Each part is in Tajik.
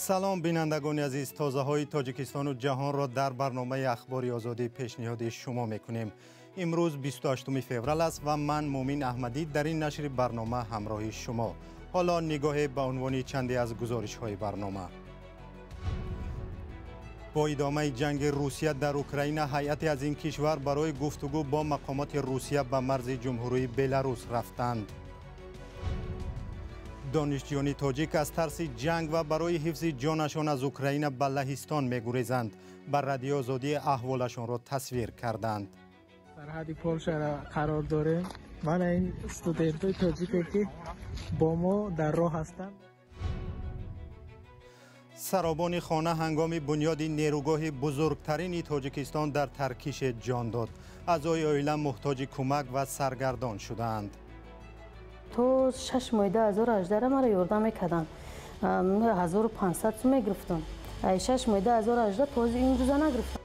Салом, бинандагони азиз. Тозаҳои Тоҷикистону ҷаҳонро дар барномаи Ахбори Озодӣ пешниҳоди шумо мекунем. Имрӯз 28 феврал аст ва ман, Муъмин Аҳмадӣ, дар ин нашри барнома ҳамроҳи шумо. Ҳоло нигоҳе ба унвони чанде аз гузоришҳои барнома. Бо идомаи ҷанги Русия дар Украина, ҳайате аз ин кишвар барои гуфтугӯ бо мақомоти Русия ба марзи Ҷумҳурии Беларус рафтанд. Донишҷӯёни тоҷик аз тарси ҷанг ва барои ҳифзи ҷонашон аз Украина ба Лаҳистон мегурезанд. Ба Радиои Озодӣ аҳволашонро тасвир карданд. Сарҳади Полшара қарор дорем. Мана ин студентои тоҷике, ки бо мо дар роҳ ҳастанд. Саробони хона ҳангоми бунёди нерӯгоҳи бузургтарини Тоҷикистон дар таркише ҷон дод. Аъзои оила муҳтоҷи кӯмак ва саргардон шудаанд. То 6 моҳи 2018 маро ёрдам мекарданд, 1500 сум мегирифтам. 6 моҳи 2018 то имрӯза нагирифтам.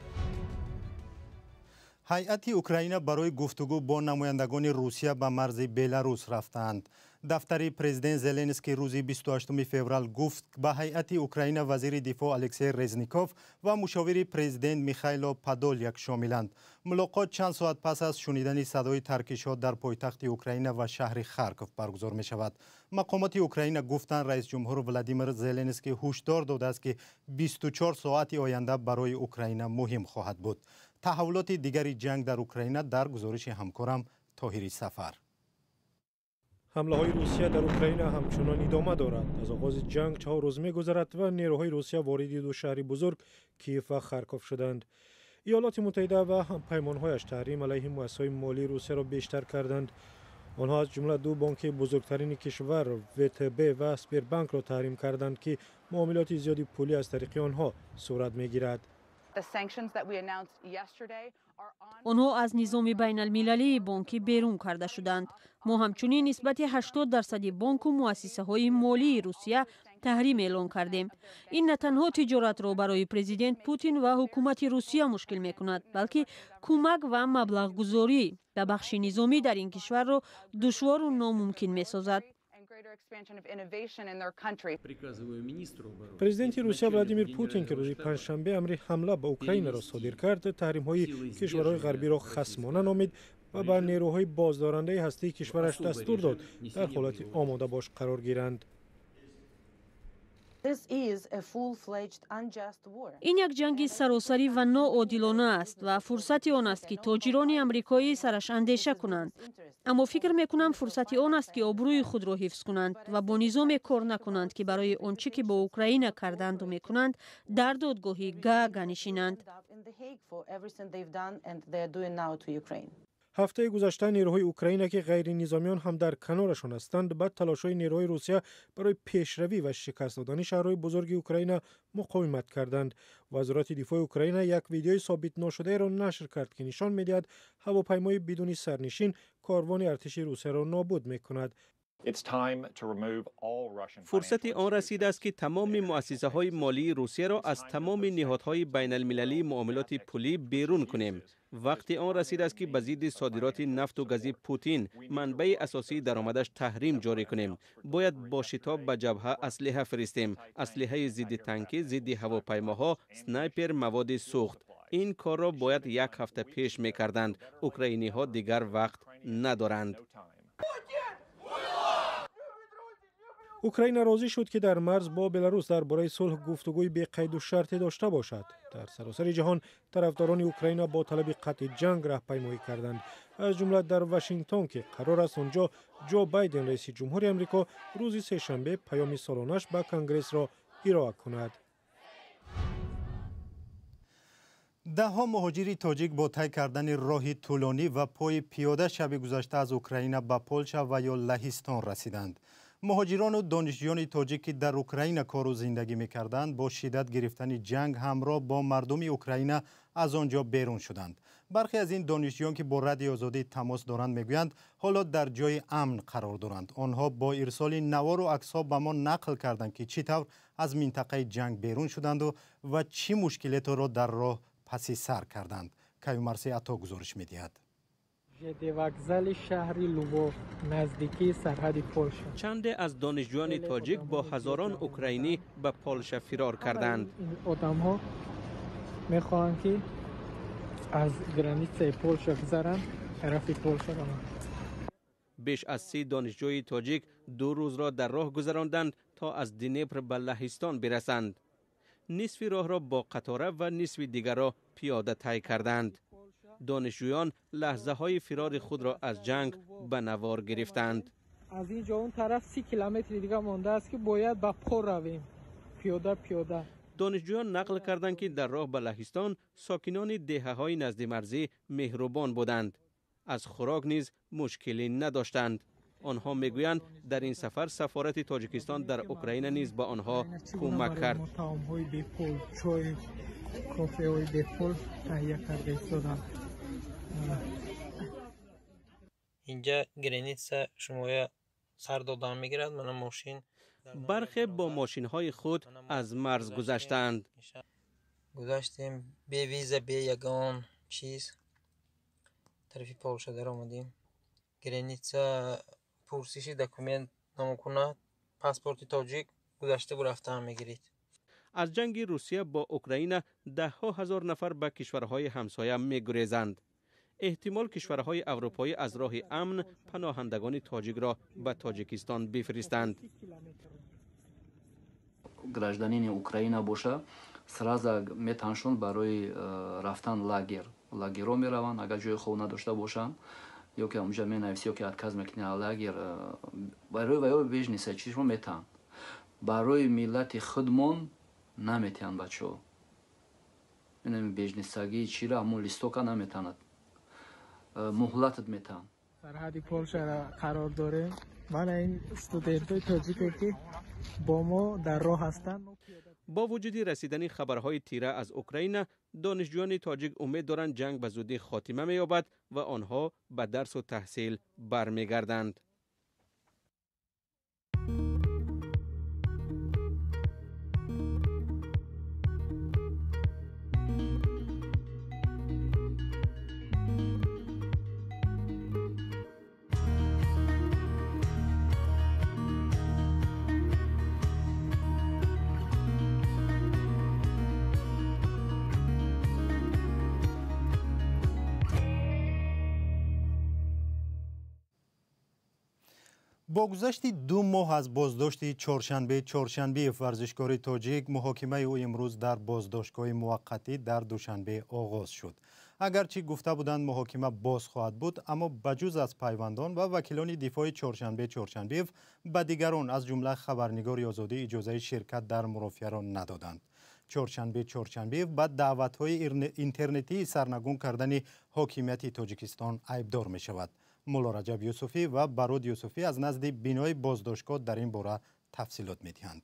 Ҳайати Украина барои гуфтугӯ бо намояндагони Русия ба марзи Беларус рафтаанд. Дафтари президент Зеленский рӯзи 28 феврал гуфт, ба ҳайати Украина вазири дифоъ Алексей Резников ва мушовири президент Михайло Подоляк шомиланд. Мулоқот чанд соат пас аз шунидани садои таркишҳо дар пойтахти Украина ва шаҳри Харков баргузор мешавад. Мақомоти Украина гуфтанд, раисҷумҳур Владимир Зеленский ҳушдор додааст, ки 24 соати оянда барои Украина муҳим хоҳад буд. Таҳаввулоти дигари ҷанг дар Украина дар гузориши ҳамкорам Тоҳири Сафар. Ҳамлаҳои Русия дар Украина ҳамчунон идома дорад. Аз оғози ҷанг 4 рӯз мегузарад ва нерӯҳои Русия вориди ду шаҳри бузург, Киев ва Харков, шуданд. Иёлоти Муттаҳида ва ҳампаймонҳояш таҳрим алайҳи муассисаҳои молии Русияро бештар карданд. Онҳо аз ҷумла ду бонки бузургтарини кишвар, ВТБ ва Сбербанкро таҳрим карданд, ки муомилоти зиёди пулӣ аз тариқи онҳо сурат мегирад. Онҳо аз низоми байналмилалии бонкӣ берун карда шуданд. Мо ҳамчунин нисбати 80 дарсади бонку муассисаҳои молии Русия таҳрим эълон кардем. Ин на танҳо тиҷоратро барои президент Путин ва ҳукумати Русия мушкил мекунад, балки кӯмак ва маблағгузорӣ ба бахши низомӣ дар ин кишварро душвору номумкин месозад. Президенти Русия Владимир Путин, ки рӯзи панҷшанбе амри ҳамла ба Украинаро содир кард, таҳримҳои кишварҳои ғарбиро хасмона номид ва ба нерӯҳои боздорандаи ҳастаии кишвараш дастур дод, дар ҳолати омодабош қарор гиранд. Ин як ҷанги саросарӣ ва ноодилона аст ва фурсати он аст, ки тоҷирони амрикоӣ сараш андеша кунанд. Аммо фикр мекунам, фурсати он аст, ки обрӯи худро ҳифз кунанд ва бо низоме кор накунанд, ки барои он чӣ ки бо Украина карданду мекунанд, дар додгоҳи Гаага нишинанд. Ҳафтаи гузашта нерӯҳои Украина, ки ғайринизомиён ҳам дар канорашон ҳастанд, ба талошҳои нерӯҳои Русия барои пешравӣ ва шикаст додани шаҳрҳои бузурги Украина муқовимат карданд. Вазорати дифои Украина як видеои собитношудаеро нашр кард, ки нишон медиҳад, ҳавопаймои бидуни сарнишин корвони артиши русияро нобуд мекунад. Фурсати он расидааст, ки тамоми муассисаҳои молии Русияро аз тамоми ниҳодҳои байналмилалии муомилоти пулӣ берун кунем. Вақти он расидааст, ки ба зидди содироти нафту гази Путин, манбаи асосии даромадаш, таҳрим ҷорӣ кунем. Бояд бо шитоб ба ҷабҳа аслиҳа фиристем: аслиҳаи зидди танкӣ, зидди ҳавопаймоҳо, снайпер, маводи сӯхт. Ин корро бояд як ҳафта пеш мекарданд. Украиниҳо дигар вақт надоранд. Украина розӣ шуд, ки дар марз бо Беларус дар бораи сулҳ гуфтугӯи беқайду шарте дошта бошад. Дар саросари ҷаҳон тарафдорони Украина бо талаби қатъи ҷанг раҳпаймоӣ карданд, аз ҷумла дар Вашингтон, ки қарор аст онҷо Ҷо Байден, раиси ҷумҳури Амрико, рӯзи сешанбе паёми солонаш ба Конгрессро ироа кунад. Даҳҳо муҳоҷири тоҷик бо тай кардани роҳи тӯлонӣ ва пои пиёда шаби гузашта аз Украина ба Полша ва ё Лаҳистон расиданд. Муҳоҷирону донишҷӯёни тоҷик, ки дар Украина кору зиндагӣ мекарданд, бо шиддат гирифтани ҷанг ҳамроҳ бо мардуми Украина аз он ҷо берун шуданд. Бархе аз ин донишҷӯён, ки бо Радиои Озодӣ тамос доранд, мегӯянд, ҳоло дар ҷои амн қарор доранд. Онҳо бо ирсоли навору аксҳо ба мо нақл карданд, ки чӣ тавр аз минтақаи ҷанг берун шуданду ва чӣ мушкилеторо дар роҳ паси сар карданд. Каюмарси Ато гузориш медиҳад. Вокзали шаҳри Лвов, наздикии сарҳади Полша. Чанде аз донишҷӯёни тоҷик бо ҳазорон украинӣ ба Полша фирор карданд. Ин одамҳо мехоҳанд, ки аз границаи Полша гузаранд, тарафи Полша раванд. Беш аз 30 донишҷӯи тоҷик 2 рӯзро дар роҳ гузаронданд, то аз Днепр ба Лаҳистон бирасанд. Нисфи роҳро бо қатора ва нисфи дигарро пиёда тай карданд. Донишҷӯён лаҳзаҳои фирори худро аз ҷанг ба навор гирифтанд. Аз ин ҷо он тараф 30 километри дига мондааст, ки бояд ба по равем, пиёда пиёда. Донишҷӯён нақл карданд, ки дар роҳ ба Лаҳистон сокинони деҳаҳои наздимарзӣ меҳрубон буданд. Аз хӯрок низ мушкилӣ надоштанд. Онҳо мегӯянд, дар ин сафар сафорати Тоҷикистон дар Украина низ ба онҳо кӯмак кард. Таомҳои бепул, чой, кофеҳои бепул таҳия карда истоданд. Инҷа граница шумоя сар додан мегирад. Мана мошин. Бархе бо мошинҳои худ аз марз гузаштаанд. Гузаштем бе виза, бе ягон чиз, тарафи Полша даромадем. Граница пурсиши документ намекунад, паспорти тоҷик гузашта рафтан мегирид. Аз ҷанги Русия бо Украина даҳҳо ҳазор нафар ба кишварҳои ҳамсоя мегурезанд. Эҳтимол кишварҳои аврупоӣ аз роҳи амн паноҳандагони тоҷикро ба Тоҷикистон бифиристанд. Гражданини Украина боша, сразу метаншон барои рафтан лагер. Лагерҳо мераванд, агар ҷои хоб надошта бошанд, ё ки онҷа менависӣ, ё ки отказ мекунӣ аз лагер, барои ваё беженца чизро метаҳанд. Барои миллати худмон наметиҳанд, бачаҳо. Инами беженцагии чира, ҳамон листока наметанад, муҳлатат метаҳанд. Сарҳади Полшара қарор дорем. Мана ин студентҳои тоҷике, ки бо мо дар роҳ ҳастанд. Бо вуҷуди расидани хабарҳои тира аз Украина, донишҷӯёни тоҷик умед доранд, ҷанг ба зудӣ хотима меёбад ва онҳо ба дарсу таҳсил бармегарданд. Бо гузашти 2 моҳ аз боздошти Чоршанбе Чоршанбеев, варзишкори тоҷик, муҳокимаи ӯ имрӯз дар боздоштгоҳи муваққатӣ дар Душанбе оғоз шуд. Агарчи гуфта буданд, муҳокима боз хоҳад буд, аммо ба ҷуз аз пайвандон ва вакилони дифои Чоршанбе Чоршанбеев ба дигарон, аз ҷумла хабарнигори Озодӣ, иҷозаи ширкат дар мурофиаро надоданд. Чоршанбе Чоршанбеев ба даъватҳои интернетии сарнагун кардани ҳокимияти Тоҷикистон айбдор мешавад. Мулло Раҷаб Юсуфӣ ва Барод Юсуфӣ аз назди бинои боздоштгоҳ дар ин бора тафсилот медиҳанд.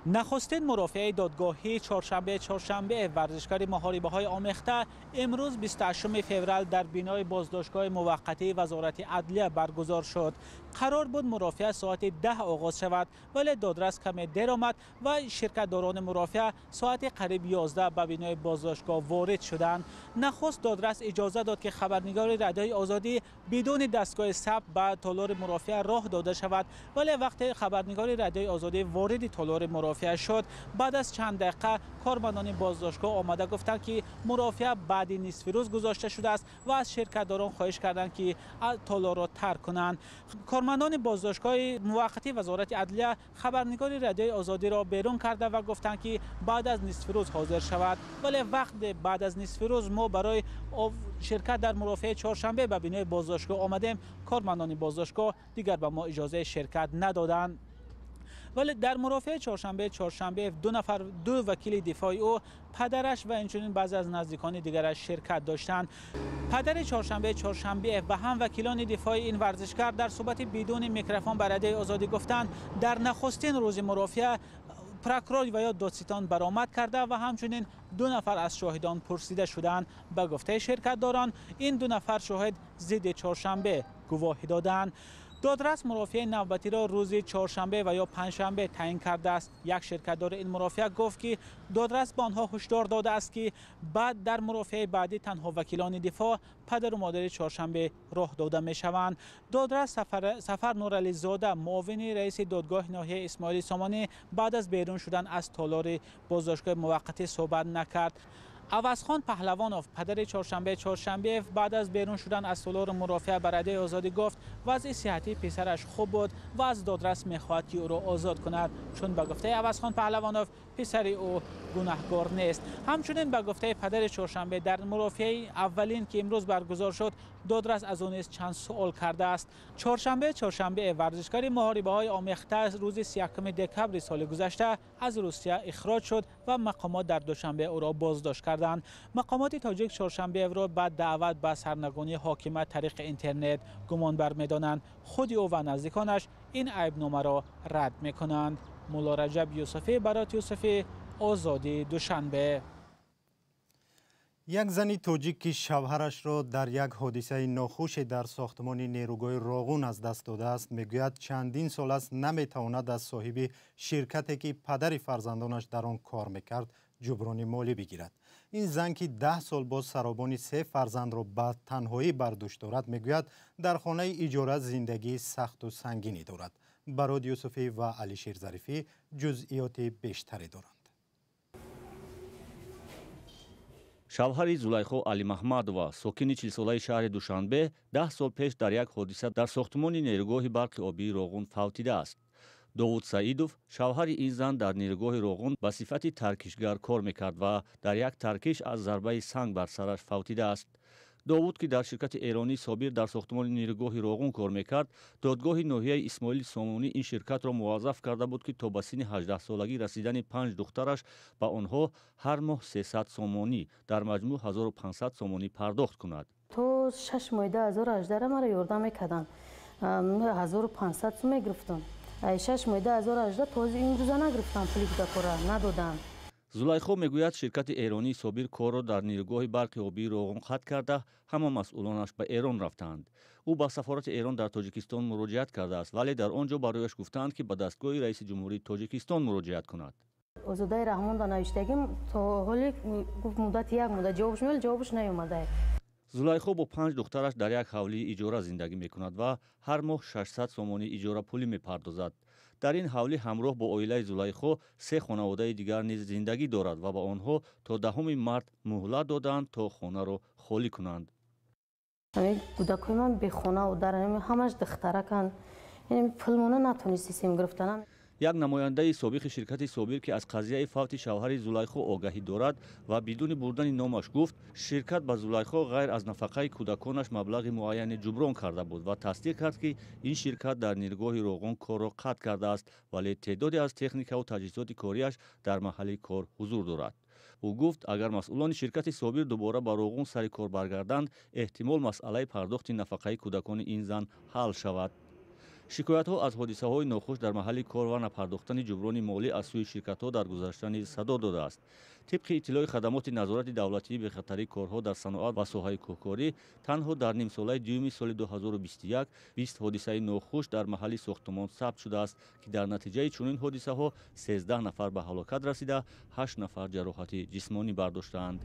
Нахустин мурофиаи додгоҳии Чоршанбе Чоршанбе, варзишкори муҳорибаҳои омехта, имрӯз 28 феврал дар бинои боздоштгоҳи муваққатии Вазорати адлия баргузор шуд. Қарор буд мурофиа соати 10 оғоз шавад, вале додрас каме дер омад ва ширкатдорони мурофиа соати қариб 11 ба бинои боздоштгоҳ ворид шуданд. Нахуст додрас иҷоза дод, ки хабарнигори Радиои Озодӣ бидуни дастгоҳи сабт ба толори мурофиа роҳ дода шавад, вале вақте хабарнигори Радиои Озодӣ вориди толори мурофиа шуд, баъд аз чанд дақиқа кормандони боздоштгоҳ омада гуфтанд, ки мурофиа баъди нисфи рӯз гузошта шудааст ва аз ширкатдорон хоҳиш карданд, ки толорро тарк кунанд. Кормандони боздоштгоҳи муваққатии Вазорати адлия хабарнигори Радиои Озодиро берун карда ва гуфтанд, ки баъд аз нисфи рӯз ҳозир шавад, вале вақте баъд аз нисфи рӯз мо барои ширкат дар мурофиаи Чоршанбе ба бинои боздоштгоҳ омадем, кормандони боздоштгоҳ дигар ба мо иҷозаи ширкат надоданд. Вале дар мурофиаи Чоршанбе Чоршанбеев 2 нафар, 2 вакили дифои ӯ, падараш ва инчунин баъзе аз наздикони дигараш ширкат доштанд. Падари Чоршанбе Чоршанбеев ва ҳам вакилони дифои ин варзишкар дар суҳбати бидуни микрофон ба Радиои Озодӣ гуфтанд, дар нахустин рӯзи мурофиа прокурор ва ё додситон баромад карда ва ҳамчунин 2 нафар аз шоҳидон пурсида шуданд. Ба гуфтаи ширкатдорон, ин 2 нафар шоҳид зидди Чоршанбе гувоҳӣ доданд. Додрас мурофиаи навбатиро рӯзи чоршанбе ва ё панҷшанбе таъин кардааст. Як ширкатдори ин мурофиа гуфт, ки додрас ба онҳо ҳушдор додааст, ки баъд дар мурофиаи баъдӣ танҳо вакилони дифоъ, падару модари Чоршанбе роҳ дода мешаванд. Додрас Сафар Нурализода, муовини раиси додгоҳи ноҳияи Исмоили Сомонӣ, баъд аз берун шудан аз толори боздоштгоҳи муваққатӣ суҳбат накард. Авазхон Паҳлавонов, падари Чоршанбе Чоршанбеев, баъд аз берун шудан аз толори мурофиа ба Радиои Озодӣ гуфт, вазъи сиҳатии писараш хуб буд ва аз додрас мехоҳад, ки ӯро озод кунад, чун ба гуфтаи Авазхон Паҳлавонов писари ӯ гунаҳкор нест. Ҳамчунин ба гуфтаи падари Чоршанбе дар мурофиаи аввалин, ки имрӯз баргузор шуд, додрас аз ӯ низ чанд суол кардааст. Чоршанбе Чоршанбе, варзишгари муҳорибаҳои омехта, рӯзи 31 декабри соли гузашта аз Русия ихроҷ шуд ва мақомот дар Душанбе ӯро боздошт карданд. Мақомоти тоҷик Чоршанбеевро ба даъват ба сарнагунии ҳокимият тариқи интернет гумонбар медонанд. Худи ӯ ва наздиконаш ин айбномаро рад мекунанд. Мулло Раҷаб Юсуфӣ, Барот Юсуфӣ, Озодӣ, Душанбе. Як зани тоҷик, ки шавҳарашро дар як ҳодисаи нохуше дар сохтмони нерӯгоҳи Роғун аз даст додааст, мегӯяд, чандин сол аст наметавонад аз соҳиби ширкате, ки падари фарзандонаш дар он кор мекард, ҷуброни молӣ бигирад. Ин зан, ки 10 сол боз саробони се фарзандро ба танҳоӣ бар дӯш дорад, мегӯяд, дар хонаи иҷора зиндагии сахту сангинӣ дорад. Барод Юсуфӣ ва Алишер Зарифӣ ҷузъиёти бештаре доранд. Шавҳари Зулайхо Алимаҳмадова, сокини 40-солаи шаҳри Душанбе, 10 сол пеш дар як ҳодиса дар сохтмони нерӯгоҳи барқи обии Роғун фавтидааст. Довуд Саидов, шавҳари ин зан, дар нерӯгоҳи Роғун ба сифати таркишгар кор мекард ва дар як таркиш аз зарбаи санг бар сараш фавтидааст. Довуд, ки дар ширкати эронӣ Собир дар сохтмони нерӯгоҳи Роғун кор мекард, додгоҳи ноҳияи Исмоили Сомонӣ ин ширкатро муваззаф карда буд, ки то ба синни 18-солагӣ расидани панҷ духтараш ба онҳо ҳар моҳ 300 сомонӣ, дар маҷмӯъ 1500 сомонӣ пардохт кунад. То 6 моҳи 2018 маро ёрдам мекарданд, 1500 сум мегирифтам. 6 моҳи 2018 то имрӯза нагирифтам, пули кӯдакора надодам. Зулайхо мегӯяд, ширкати эронии Собир корро дар нерӯгоҳи барқи обии Роғун қатъ карда, ҳама масъулонаш ба Эрон рафтаанд. Ӯ ба сафорати Эрон дар Тоҷикистон муроҷиат кардааст, вале дар он ҷо барояш гуфтаанд, ки ба дастгоҳи раиси ҷумҳурии Тоҷикистон муроҷиат кунад. Озодаи Раҳмон да навиштагим, то ҳоле гуфт муддати як муддат ҷавобш меояд, ҷавобш наёмада. Зулайхо бо панҷ духтараш дар як ҳавлии иҷора зиндагӣ мекунад ва ҳар моҳ 600 сомонӣ иҷорапулӣ мепардозад. Дар ин ҳавлӣ ҳамроҳ бо оилаи Зулайхо се хонаводаи дигар низ зиндагӣ дорад ва ба онҳо то 10 март муҳлат додаанд, то хонаро холӣ кунанд. Кӯдакҳои ман бехона дар ҳамаш духтараканд, пулмона натонистем гирифтанам. Як намояндаи собиқи ширкати Собир, ки аз қазияи фавти шавҳари Зулайхо огаҳӣ дорад ва бидуни бурдани номаш гуфт, ширкат ба Зулайхо ғайр аз нафақаи кӯдаконаш маблағи муайяне ҷуброн карда буд ва тасдиқ кард, ки ин ширкат дар нерӯгоҳи Роғун корро қатъ кардааст, вале теъдоде аз техникаву таҷҳизоти кориаш дар маҳалли кор ҳузур дорад. Ӯ гуфт, агар масъулони ширкати Собир дубора ба Роғун сари кор баргарданд, эҳтимол масъалаи пардохти нафақаи кӯдакони ин зан ҳал шавад. Шикоятҳо аз ҳодисаҳои нохуш дар маҳалли кор ва напардохтани ҷуброни молӣ аз сӯи ширкатҳо дар гузашта низ садо додааст. Тибқи иттилои хадамоти назорати давлатии бехатарии корҳо дар саноат ва соҳаи кӯҳкорӣ, танҳо дар нимсолаи дуюми соли 2021 20 ҳодисаи нохуш дар маҳалли сохтмон сабт шудааст, ки дар натиҷаи чунин ҳодисаҳо 13 нафар ба ҳалокат расида, 8 нафар ҷароҳати ҷисмонӣ бардоштаанд.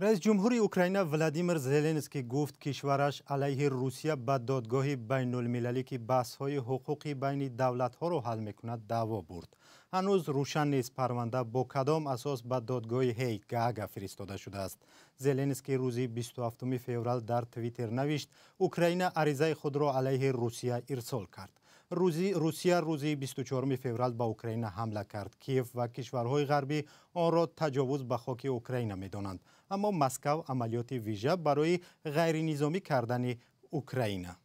Раис ҷумҳури Украина Владимир Зеленский гуфт, кишвараш алайҳи Русия ба додгоҳи байнулмилалӣ, ки баҳсҳои ҳуқуқи байни давлатҳоро ҳал мекунад, даъво бурд. Ҳанӯз рӯшан нест, парванда бо кадом асос ба додгоҳи Ҳей Гаага фиристода шудааст. Зеленский рӯзи 27 феврал дар Твиттер навишт, Украина аризаи худро алайҳи Русия ирсол кард. Русия рӯзи 24 феврал ба Украина ҳамла кард. Киев ва кишварҳои ғарбӣ онро таҷовуз ба хоки Украина медонанд, аммо Москав амалиёти вижа барои ғайринизомӣ кардани Украина.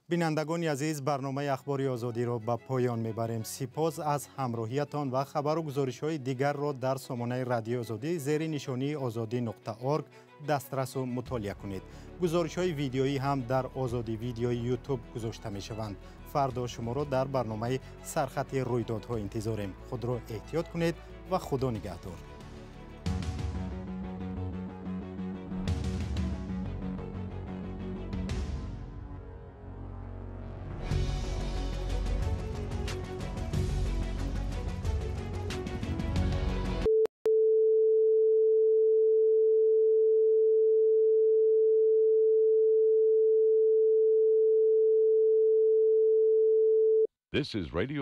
Бинандагони азиз, барномаи Ахбори Озодиро ба поён мебарем. Сипос аз ҳамроҳиятон ва хабару гузоришҳои дигарро дар сомонаи Радиои Озодӣ зери нишонии озодӣ.орг дастрасу мутолиа кунед. Гузоришҳои видеоӣ ҳам дар Озодӣ видеои Ютуб гузошта мешаванд. Фардо шуморо дар барномаи сархати рӯйдодҳо интизорем. Худро эҳтиёт кунед ва Худо нигаҳдор. This is Radio